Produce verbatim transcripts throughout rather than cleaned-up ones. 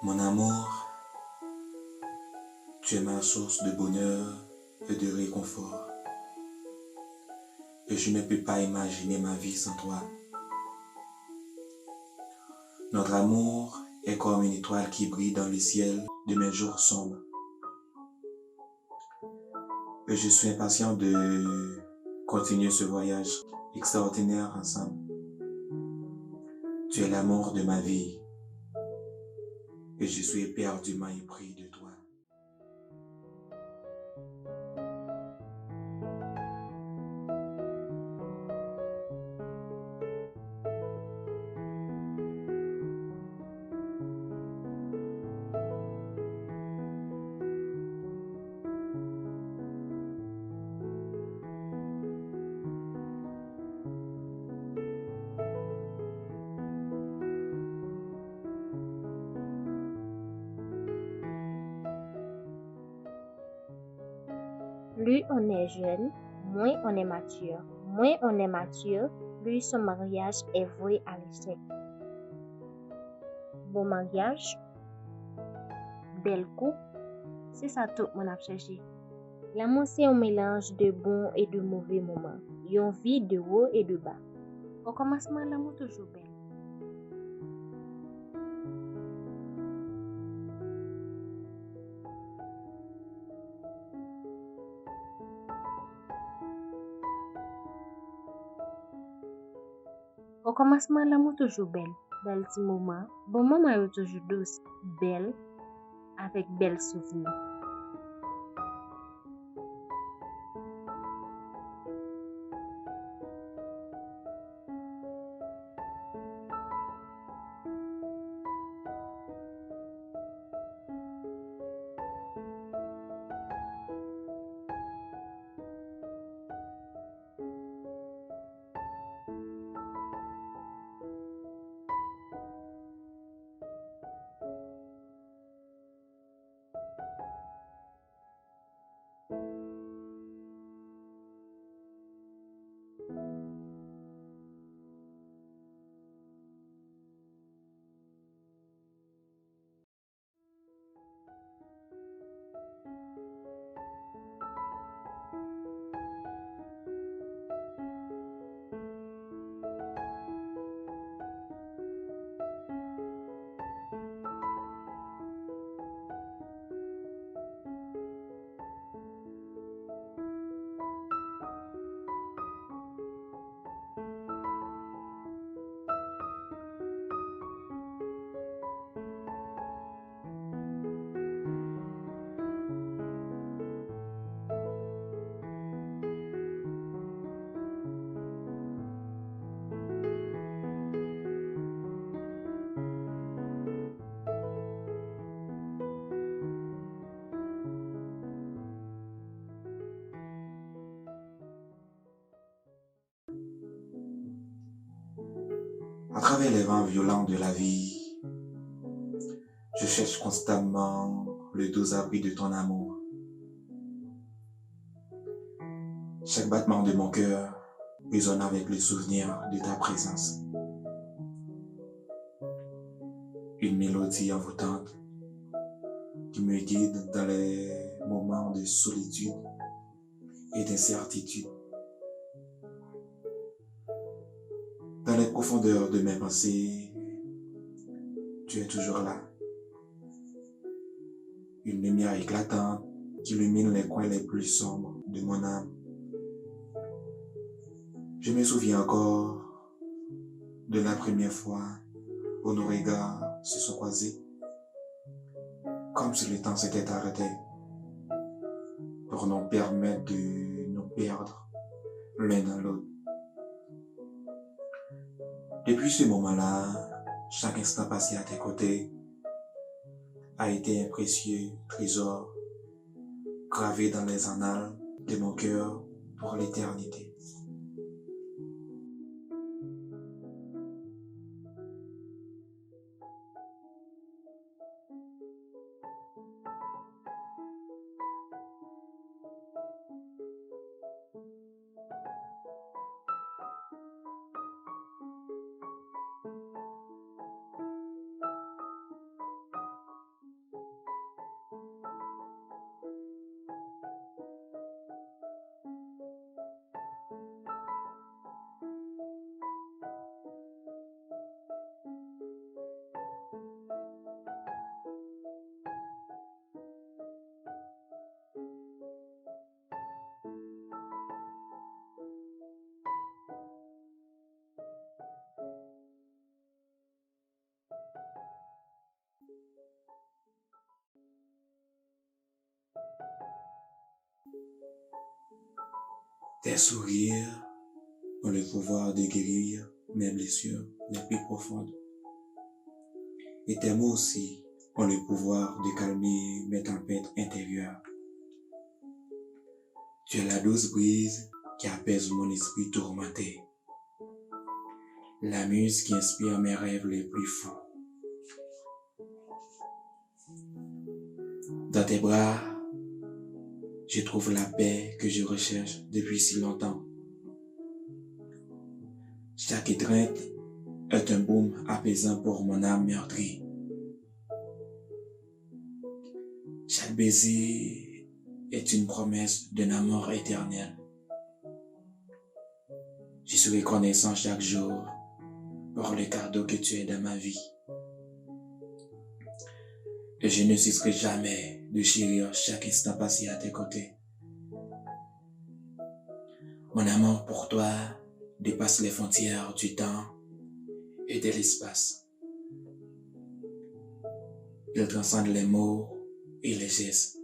Mon amour, tu es ma source de bonheur et de réconfort. Et je ne peux pas imaginer ma vie sans toi. Notre amour est comme une étoile qui brille dans le ciel de mes jours sombres. Et je suis impatient de continuer ce voyage extraordinaire ensemble. Tu es l'amour de ma vie et je suis éperdument épris de toi. Plus on est jeune, moins on est mature. Moins on est mature, plus son mariage est voué à l'échec. Bon maryaj, bèl koup, se sa tout moun ap chèche. Lanmou se yon melanj de bon e de move moman, yon vi de wo e de ba. Okòmansman, lanmou toujou bèl. Okòmansman, lanmou toujou bèl. Bèl ti moman. Bon moman yo toujou dous, bèl, avèk bèl souvni. À travers les vents violents de la vie, je cherche constamment le doux abri de ton amour. Chaque battement de mon cœur résonne avec le souvenir de ta présence. Une mélodie envoûtante qui me guide dans les moments de solitude et d'incertitude. Dans les profondeurs de mes pensées, tu es toujours là. Une lumière éclatante qui illumine les coins les plus sombres de mon âme. Je me souviens encore de la première fois où nos regards se sont croisés, comme si le temps s'était arrêté pour nous permettre de nous perdre l'un dans l'autre. Depuis ce moment-là, chaque instant passé à tes côtés a été un précieux trésor gravé dans les annales de mon cœur pour l'éternité. Tes sourires ont le pouvoir de guérir mes blessures les plus profondes. Et tes mots aussi ont le pouvoir de calmer mes tempêtes intérieures. Tu es la douce brise qui apaise mon esprit tourmenté. La muse qui inspire mes rêves les plus fous. Dans tes bras, je trouve la paix que je recherche depuis si longtemps. Chaque étreinte est un baume apaisant pour mon âme meurtrie. Chaque baiser est une promesse d'un amour éternel. Je suis reconnaissant chaque jour pour le cadeau que tu es dans ma vie. Et je ne cesserai jamais de chérir chaque instant passé à tes côtés. Mon amour pour toi dépasse les frontières du temps et de l'espace. Il transcende les mots et les gestes.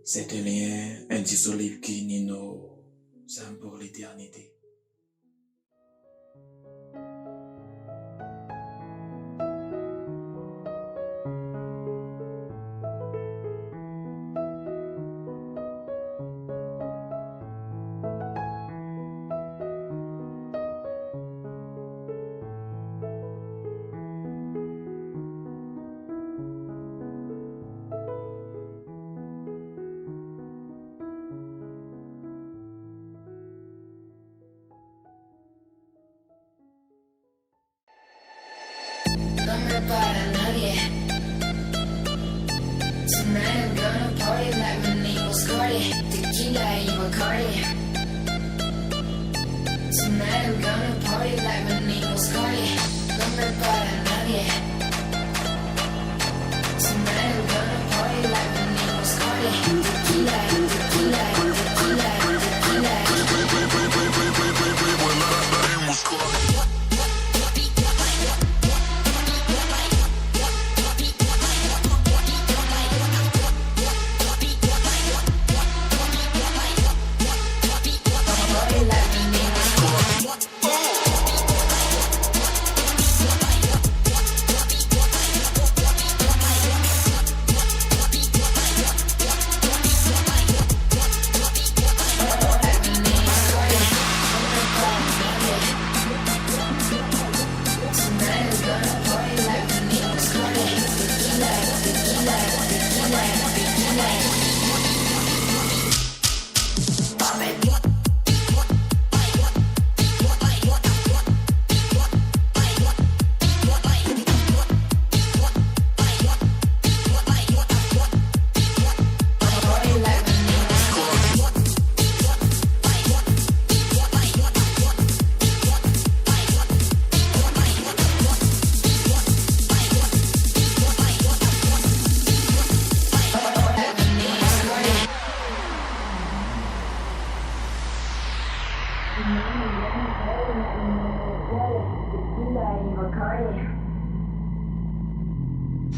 C'est un lien indissoluble qui unit nos âmes pour l'éternité. Nombre para nadie. Tonight I'm gonna party like my name was Cardi. Tequila y Bacardi. Tonight I'm gonna party like my name was Cardi. Nombre para nadie. Tonight I'm gonna party like my name was Cardi. Tequila, tequila, tequila, tequila.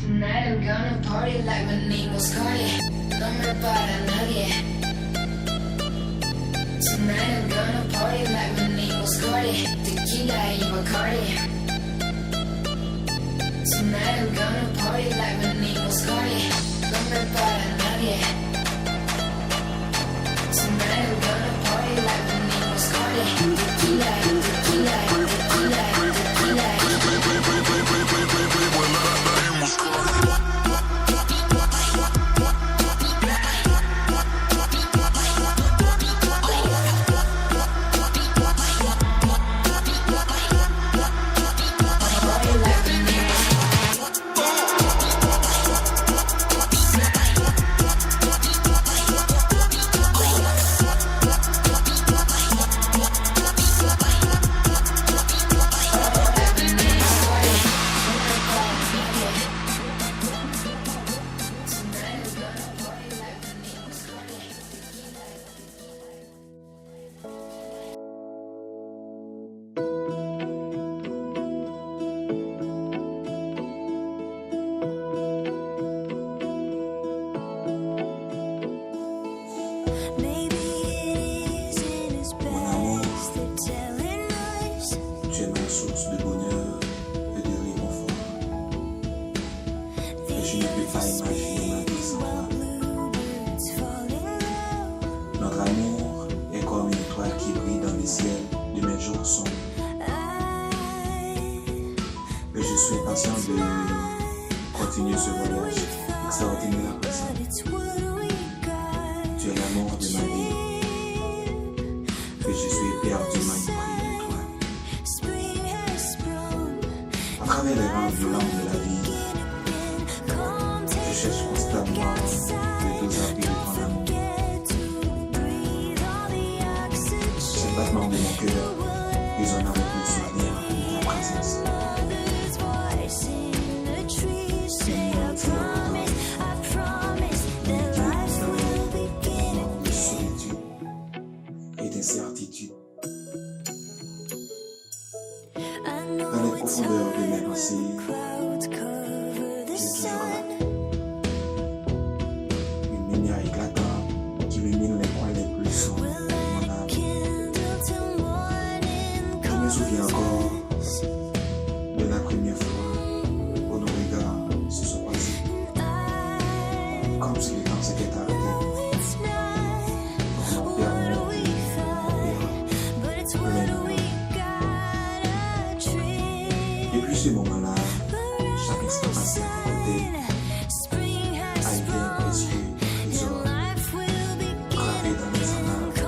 Tonight I'm gonna party like my name was Cardi. Nombre para nadie. Tonight I'm gonna party like my name was Cardi. Tequila y Bacardi. Tonight I'm gonna party like my name was Cardi. Nombre para nadie. Tonight I'm gonna party like my name was Cardi. Tequila, tequila, tequila, tequila. qui brillent dans le ciel de mes jours sombres. Et je suis impatient de continuer ce voyage extraordinaire ensemble. Tu es l'amour de ma vie. Et je suis éperdument épris de toi. À travers les vents violents de la vie, je cherche constamment le doux appui de ton amour. Chaque battement de mon cœur résonne avec le souvenir de ta présence. Une nuit de solitude et d'incertitude. Dans les profondeurs de mes pensées, tu es toujours là. Une lumière éclatante qui illumine les coins les plus sombres de mon âme. Je me souviens encore de la première fois où nos regards se sont croisés. Comme si le temps s'était arrêté. Dans mon cœur, mon cœur, plein de douleur. Depuis ce moment-là, chaque instant passé à tes côtés a été un précieux trésor gravé dans les annales de mon cœur.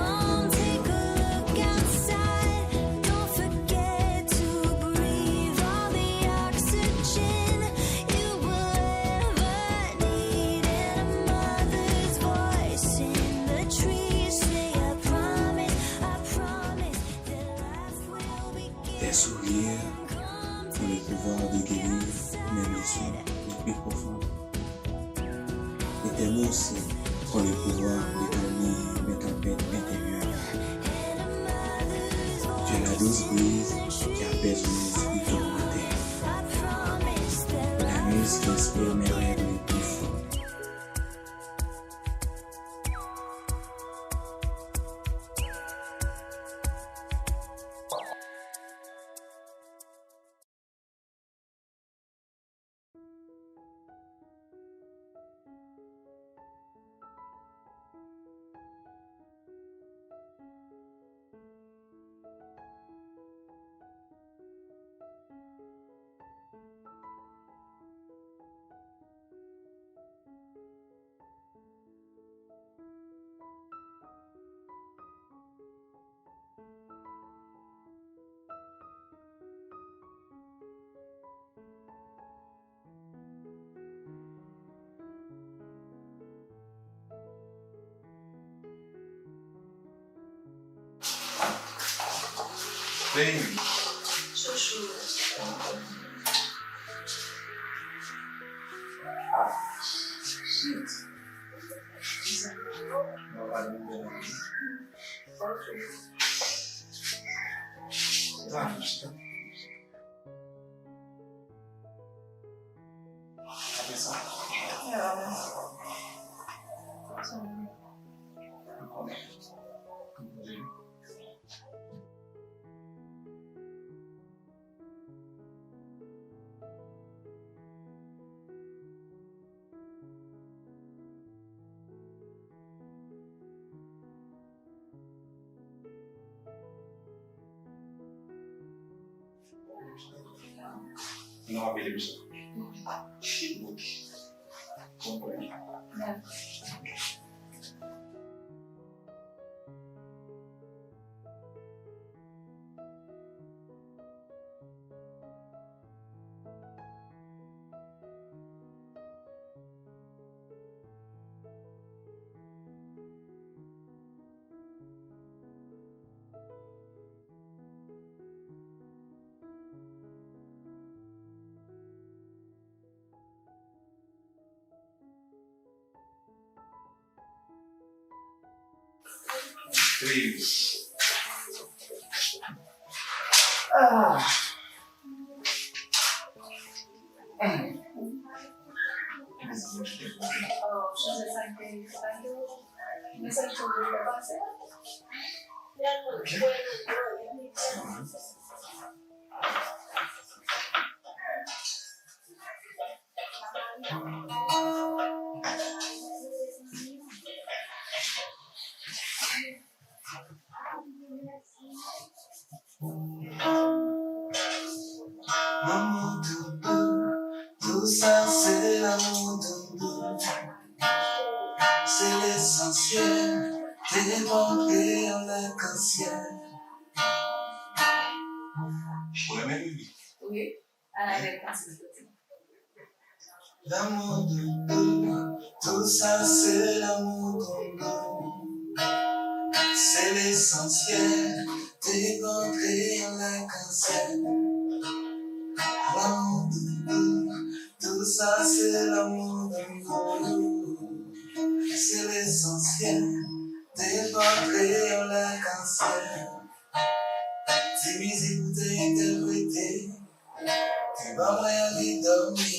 Tes sourires ont le pouvoir de guérir mes blessures les plus profondes. Et tes mots aussi ont le pouvoir de calmer mes tempêtes intérieures. Tu es la douce brise qui apaise mon esprit tourmenté. La muse qui inspire mes rêves les plus fous. Baby. Chouchou. Ah, shit. Kisa? Mwen pa nan bèl la. Ok. Sa, chita. Apre sa. Sa. Mwen konnen. Non, apele misye. Ok. Bon, bon. Please. Ah. L'amour doudou, tout ça c'est l'amour doudou. C'est l'essentiel, démontré en arc-en-ciel. Ou renmen Bibi? Wi, ann avèk mwen, silvouplè. L'amour doudou, tout ça c'est l'amour doudou. C'est l'essentiel, démontré en arc-en-ciel. L'amour doudou, tout ça c'est l'amour doudou. C'est l'essentiel, démontré en arc-en-ciel. Ti mizik ou te entèprete, te ban mwen anvi dòmi.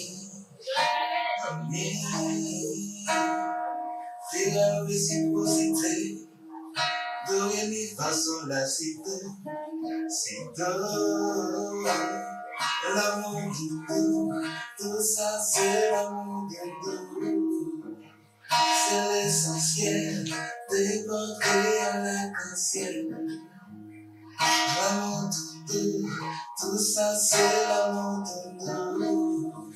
Dòmi. Te ba nou resipwosite. Do, re, mi, fa, sol, la, si, do. Si, do. L'amour doudou, tout ça c'est l'amour doudou. C'est l'essentiel, démontré en arc-en-ciel. L'amour doudou, tout ça c'est l'amour doudou.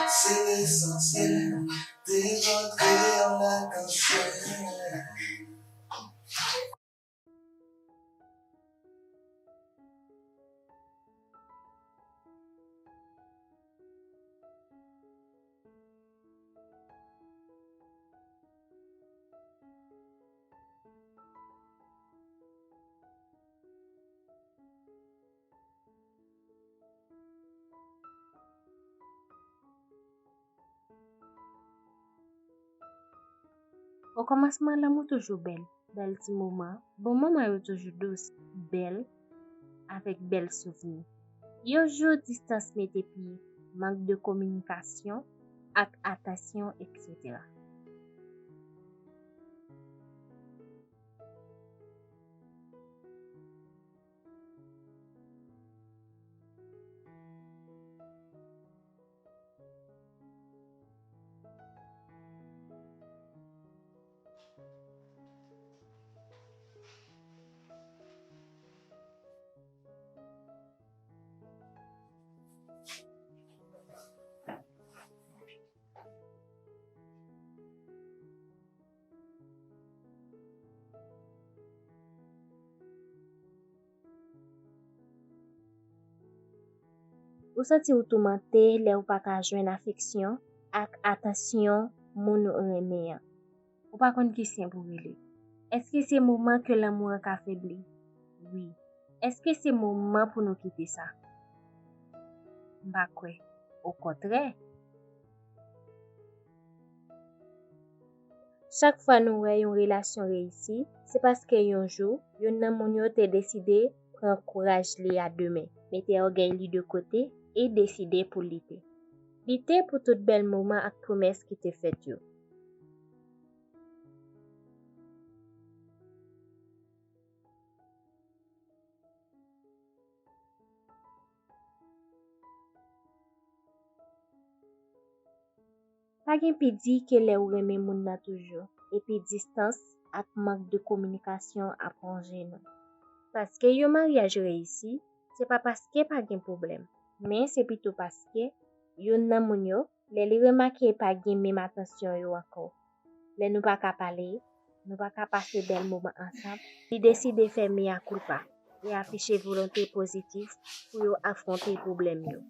C'est l'essentiel, démontré en arc-en-ciel. Okòmansman, lanmou toujou bèl. Bèl ti moman. Bon moman yo toujou dous, bèl, avèk bèl souvni. Yon jou, distans mete pye, mank de kominikasyon ak atansyon, etsetera. Ou santi w toumante lè ou pa ka jwenn afeksyon ak atansyon moun ou renmen an. Ou pa konn ki sen pou rele. Èske se moman ke lanmou an ka febli? Wi. Èske se moman pou nou kite sa? M pa kwè. Okontrè. Chak fwa nou wè yon relasyon reyisi, se paske yon jou, youn nan moun yo te deside pran kouraj li a de men, mete ògèy li de kote e deside pou lite. Lite pou tout bèl moman ak pwomès ki te fèt yo. Pa gen pi di ke lè ou renmen moun nan toujou, epi distans ak mank de kominikasyon ap wonje nou. Paske yon maryaj reyisi, se pa paske pa gen pwoblèm, men se pito paske youn nan moun yo, lè li remake pa gen menm atansyon yo ankò, lè nou pa ka pale, nou pa ka pase bèl moman ansanm, li deside fè mea culpa e afiche volonte pozitif pou yo afwonte pwoblèm yo.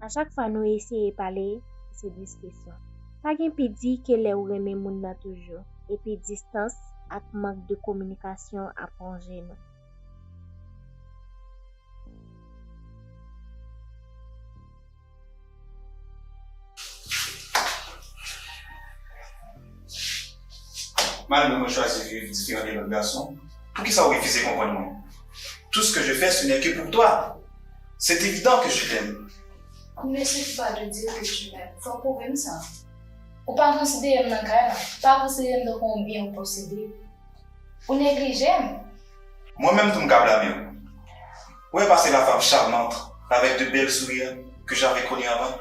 A chak fwa nou eseye pale, se diskisyon. Pa gen pi di ke lè ou renmen moun nan toujou, epi distans ak mank de kominikasyon ap wonje nou. Malgre mwen chwazi viv diferan de lòt gason, poukisa ou refize konprann mwen? Tout ce que je fais, ce n'est que pour toi. C'est évident que je t'aime. Il ne suffit pas de dire que tu m'aimes. Fòk pwouve m sa. Ou pa konsidere m nan kay la. Ou pa konsidere m tankou yon byen ou posede. Ou neglije m. Mwen menm tou m ka blame w. Où est passée la femme charmante avec de belles sourires que j'avais connue avant?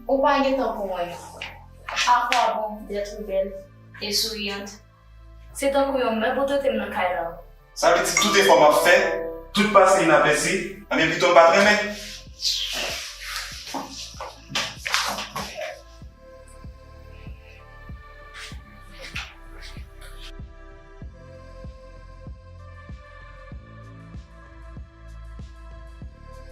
Ou pa gen tan pou mwen. À quoi bon d'être belle et souriante? Se tankou yon mèb ou trete m nan kay la. Sa vle di tout efò m ap fè, tout pase inapèsi, ebyen pito m pa t renmen.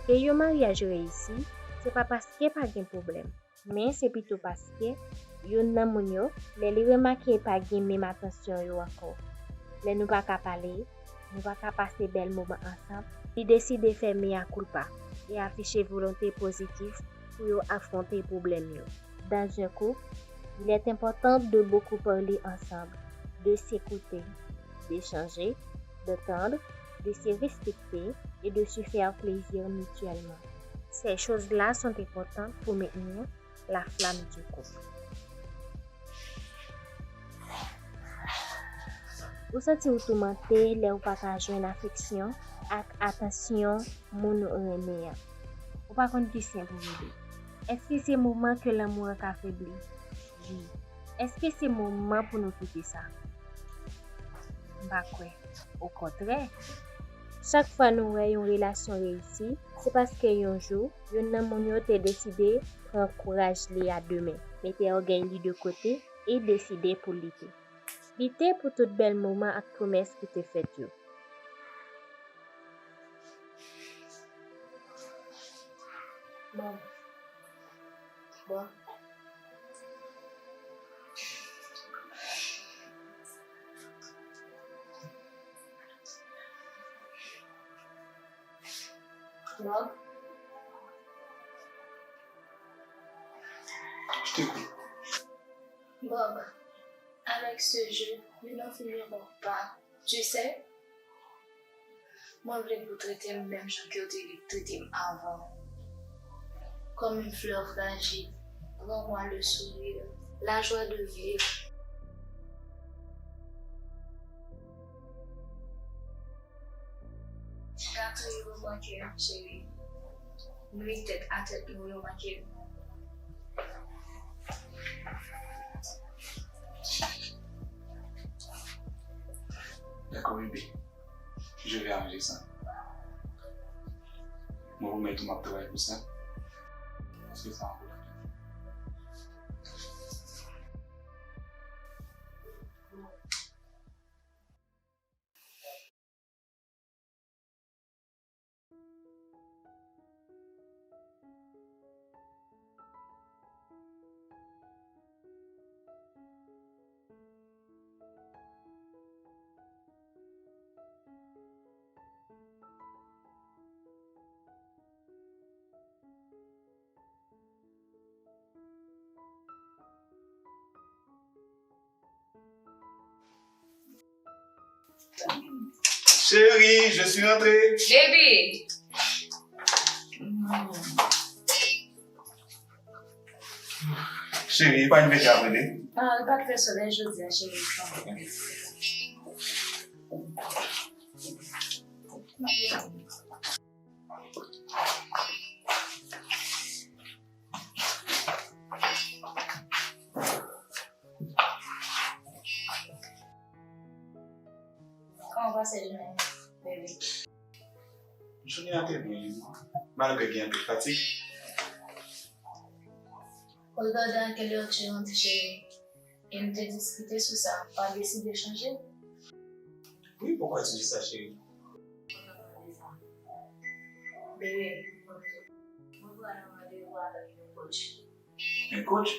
E yon maryaj reyisi, se pa paske pa gen pwoblèm, men se pito paske youn nan moun yo, lè li remake pa gen menm atansyon yo ankò, lè nou pa ka pale, nou pa ka pase bèl moman ansanm, li deside fè mea culpa e afiche volonte pozitif pou yo afwonte pwoblèm yo. Dans un couple, il est important de beaucoup parler ensemble, de s'écouter, d'échanger, d'entendre, de se respecter et de se faire plaisir mutuellement. Ces choses-là sont importantes pour maintenir la flamme du couple. Ou santi w toumante lè ou pa ka jwenn afeksyon ak atansyon moun ou renmen an. Ou pa konn ki sen pou rele. Èske se moman ke lanmou an ka febli? Wi. Èske se moman pou nou kite sa? M pa kwè. Okontrè, chak fwa nou wè yon relasyon reyisi, se paske yon jou, youn nan moun yo te deside pran kouraj li a de men, mete ògèy li de kote e deside pou lite. Lite pou tout bèl moman ak pwomès ki te fèt yo. Bon. Bon. Bob. Je t'écoute. Bob, avec ce jeu, nous n'en finirons pas. Tu sais, mwen vle pou w trete m menm jan ke w te trete m avan. Comme une fleur fragile, rends-moi le sourire, la joie de vivre. Gato yo manke m, cheri. Nwi tèt a tèt nou yo manke m. Dakò, bebe. Je vais arranger ça. Mwen pwomèt ou m ap travay pou sa. Paske sa enpòtan. Chérie, je suis rentré. Baby. Cheri, e pa n fete apre de. Ah, li pa t fè solèy jodi a, cheri. Kòman w pase jounen, bebe? Jounen an te byen, malgre gen anpil fatig. Regardez à quelle heure tu es rentré, chérie. E nou te diskite sou sa, pa deside chanje? Oui, pourquoi tu dis ça, chérie? Bebe, mwen pral nan randevou avèk yon coach. Un coach?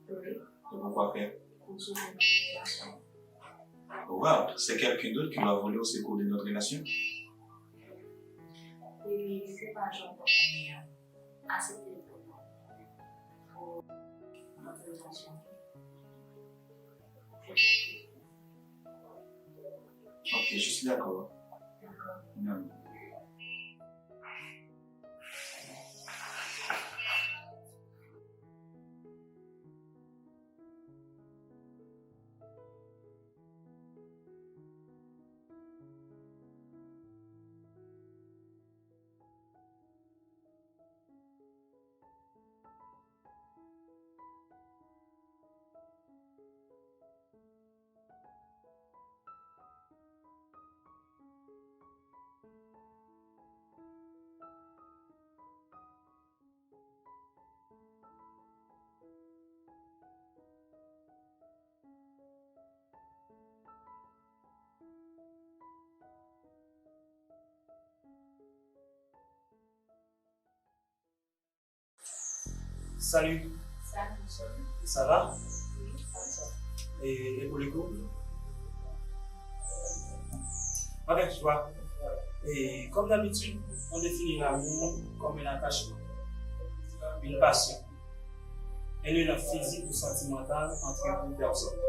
Oui. Et pourquoi faire? Pou soutenir relasyon. Wow, c'est quelqu'un d'autre qui va voler au secours de notre relation? Bebe, se pa jan w konprann li an. Aksepte l pou nou. Pou notre relation. Ok, je suis d'accord. D'accord. Non. Salut. Salut. Ça va? Oui, ça va. Et, et pour le couple? Avec joie. Et comme d'habitude, on définit l'amour comme un attachement, une passion, un élan physique ou sentimental entre deux personnes.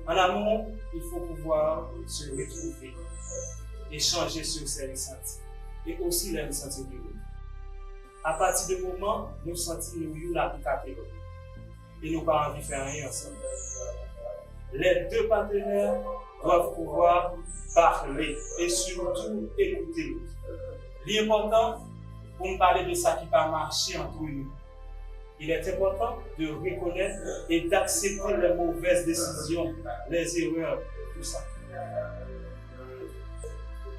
En amour, il faut pouvoir se retrouver, échanger sur ses ressentis et aussi les ressentis de l'autre. Apati de moman nou santi nou youn ap ekate lòt e nou pa anvi fè anyen ansanm. Les deux partenaires doivent pouvoir parler et surtout écouter l'autre. Li enpòtan pou n pale de sa ki pa mache ant nou. Il est important de reconnaître et d'accepter les mauvaises décisions, les erreurs, tout sa.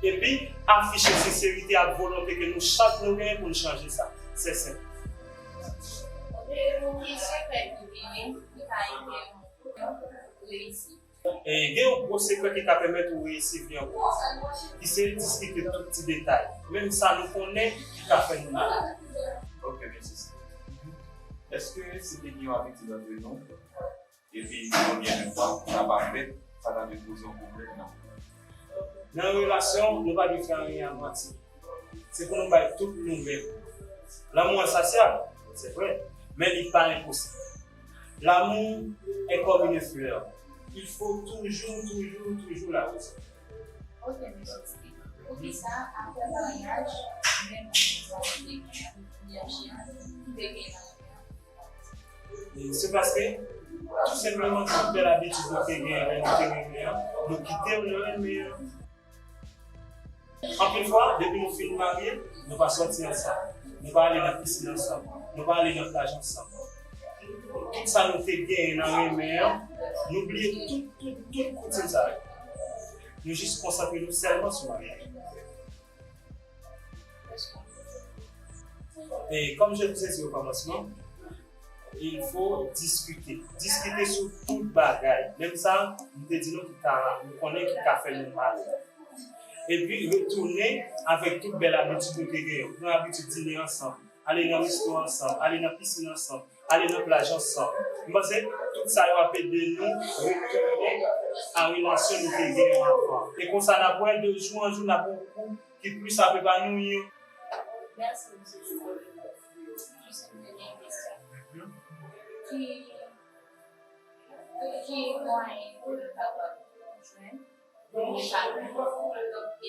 Epi, afiche senserite ak volonte ke nou chak nou genyen pou n chanje sa. Se senp. Oke, yon sekrè ki vini, ki ka ede yon koup reyisi. E gen yon gwo sekrè ki ka pèmèt ou reyisi vi an koup, ki se diskite tout ti detay, menm sa nou konnen ki ka fè nou mal. Ok, mèsi. Èske si te gen yon abitid ant nou, epi nou gen menm pa, sa pa fèt, sa ta dwe poze yon pwoblèm nan. Nan yon relasyon, nou pa dwe fè anyen a manti. Se pou nou bay tout nou menm. Lanmou ensasyab, se vre, men li pa enposib. L'amour est comme une fleur. Il faut toujours, toujours, toujours l'arroser. Ok, mesye Steve. Poukisa, apre maryaj, ou menm ak moun sa w te gen, premye chans ki te gen nan Se paske, tou senpleman, tout bèl abitid nou te genyen lè nou te renmen an, nou kite l nan renmen an. Anpil fwa, depi nou fin marye, nou pa sòti ansanm, nou pa ale nan pisin ansanm, nou pa ale nan plaj ansanm. Tout sa nou te genyen nan renmen an, nou bliye tout, tout, tout koutim sa yo. Nou jis konsantre nou sèlman sou maryaj. E comme je vous ai dit au commencement, il faut discuter. Diskite sou tout bagay. Menm sa, m te di nou ki ka, nou konnen ki ka fè nou mal. Epi, retounen avèk tout bèl abitid nou te genyen. Pran abitid dine ansanm, ale nan resto ansanm, ale nan pisin ansanm, ale nan plaj ansanm. M panse tout sa yo ap ede nou retounen a relasyon nou te genyen avan. E konsa, n ap wè de jou an jou, n ap wè yon koup ki plis ap epanouyi. Mèsi, mesye Steve. Jis yon dènye kesyon. Ki, ki mwayen pou nou kapab jwenn pou nou epanouyi, donk, e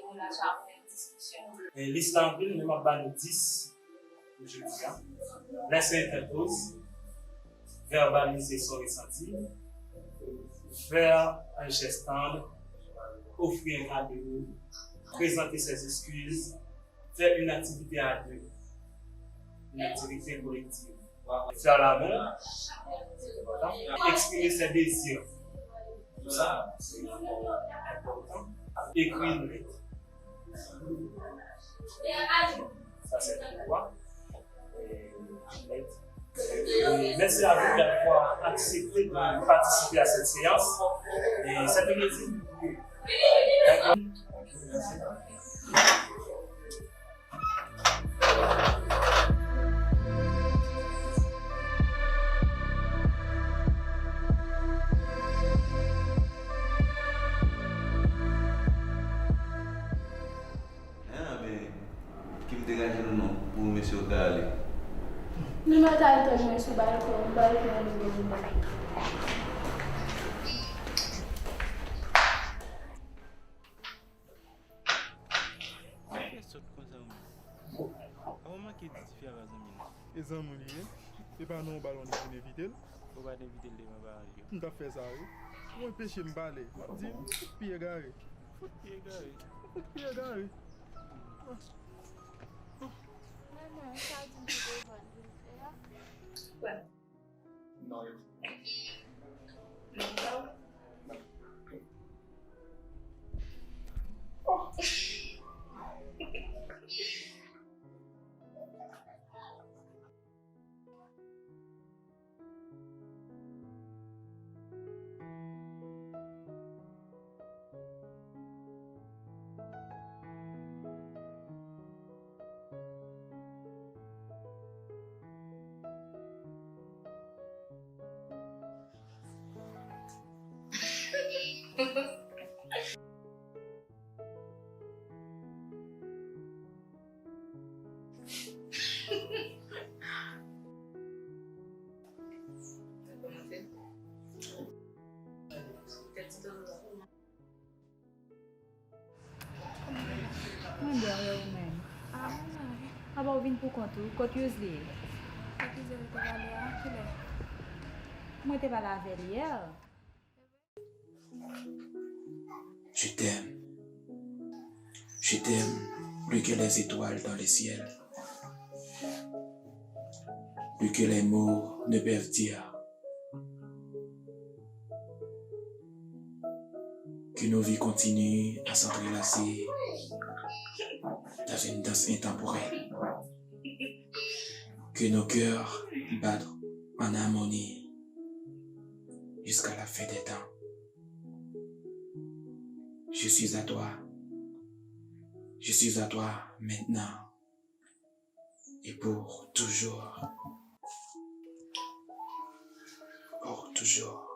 relasyon ap fè diskisyon? E lis la anpil, men m ap ba nou dis pou jodi a. Laisser un temps pause, verbaliser son ressenti, faire un geste tendre, offrir un cadeau, présenter ses excuses, faire une activité à deux, une activité collective, faire l'amour, exprimer ses désirs, tout ça, c'est important. Écrire une lettre. Sa se pou ou a. E, mèsi a vous d'avoir accepté de participer à cette séance. Et c'est un plaisir. D'accord. Anben, ki m degaje nou non, pou mesye yo ta ale. Nou mèt al tann mwen sou balkon, balkon an nou gen mwen. Ou fè sòt konsa ou menm. Ou manke di tifi a pa zanmi nou. E zanmi li ye. E pa nan yon bal ou te vin envite l. Ou pa t envite l devan paran li yo. M t ap fè sa wi. Ou enpeche m pale. M ap di, fout pye egare. Fout pye egare. Fout pye egare. Manman, sa di m pou devan l vin fè a? Kwè. Non, yo. Mwen byen, e ou menm? Ah, mwen la wi. Aba, ou vin pou kont ou? Kot Yuzli ye? Kot Yuzli te pale a? Kilè? Mwen te pale avè l yè. Je t'aime. Je t'aime plus que les étoiles dans le ciel, plus que les mots ne peuvent dire. Que nos vies continuent à s'entrelacer dans une danse intemporelle. Que nos cœurs battent en harmonie jusqu'à la fin des temps. Je suis à toi. Je suis à toi maintenant et pour toujours. Pour toujours.